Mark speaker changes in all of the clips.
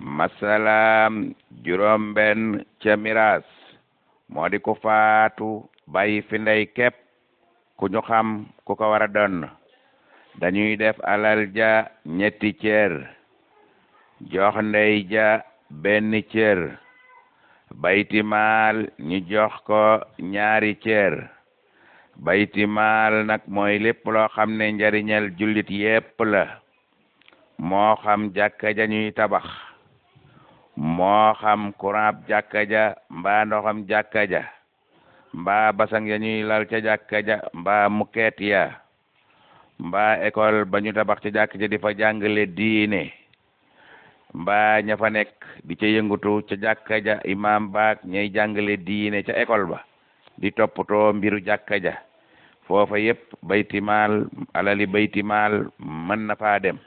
Speaker 1: masalaam juróom benn ca miraas moo di ku faatu bàyyi fi ndey képp ku ñu xam ku ko war a donn dañuy def alal ja ñetti cër jox ndey ja benn cër baytimaal ñu jox ko ñaari cër baytimaal nag mooy lépp loo xam ne njariñal jullit yépp la moo xam jàkka ja ñuy tabax moo xam courant jàkka ja mbaa ndoxam jàkka ja mbaa basang ya ñuy lal ca jàkka ja mbaa muket ya mbaa école ba ñu tabax ca jàkka ja di fa jàngale diine mbaa ña fa nekk di ca yëngutu ca jàkka ja imam baak ñay jàngale diine ca école ba di toppatoo mbiru jàkka ja foofa yépp baytimaal alali baytimaal mën na faa dem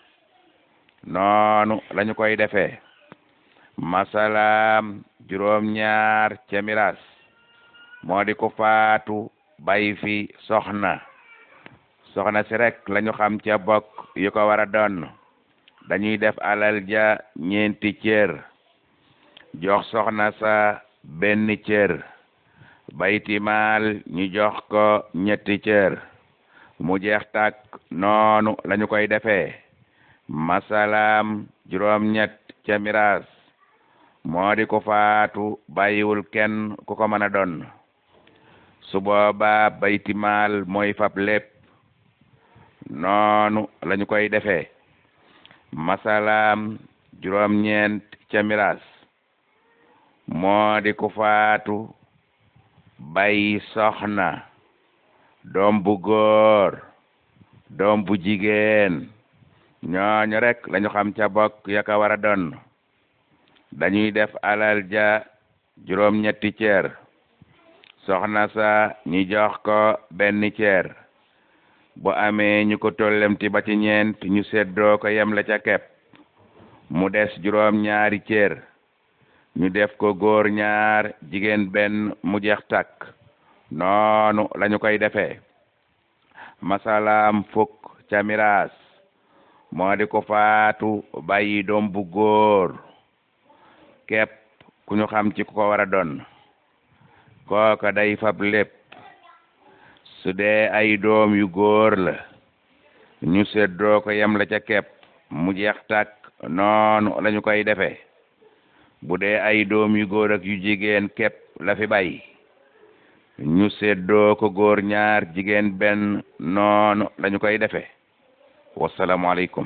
Speaker 1: noonu lañu koy defee masalaam juróom ñaar ca miraas moo di ko faatu bàyyi fi soxna si rek lañu xam ca bokk yu ko war a donn dañuy def alal ja ñeenti cër jox soxna sa benn cër baytimaal ñu jox ko ñetti cër mu jeex tàkk noonu lañu koy defee masalaam juróom ñett ca miraas moo di ko faatu bàyyiwul kenn ku ko mën a donn su boobaa baytimaal mooy fab lépp noonu lañu koy defee masalaam juróom ñeent ca miraas moo di ko faatu bàyyi soxna doom bu góor doom bu jigéen ñooñu rek lañu xam ca bokk ya ka war a donn dañuy def alal ja juróom ñetti cër soxna sa ñi jox ko benn cër bu amee ñu ko tollemti ba ci ñeent ñu seddoo ko yem la ca kepp mu des juróom ñaari cër ñu def ko góor ñaar jigéen benn mu jeex tàkk noonu lañu koy defee masalaam fukk ca miraas moo di ko faatu bàyyi doom bu góor képp ku ñu xam ci ku ko war a donn kooka day fab lépp su dee ay doom yu góor la ñu seddoo ko yem la ca képp mu jeex tàkk noonu lañu koy defee bu dee ay doom yu góor ak yu jigéen képp la fi bàyyi ñu seddoo ko góor ñaar jigéen benn noonu lañu koy defee wassalaamu aleykum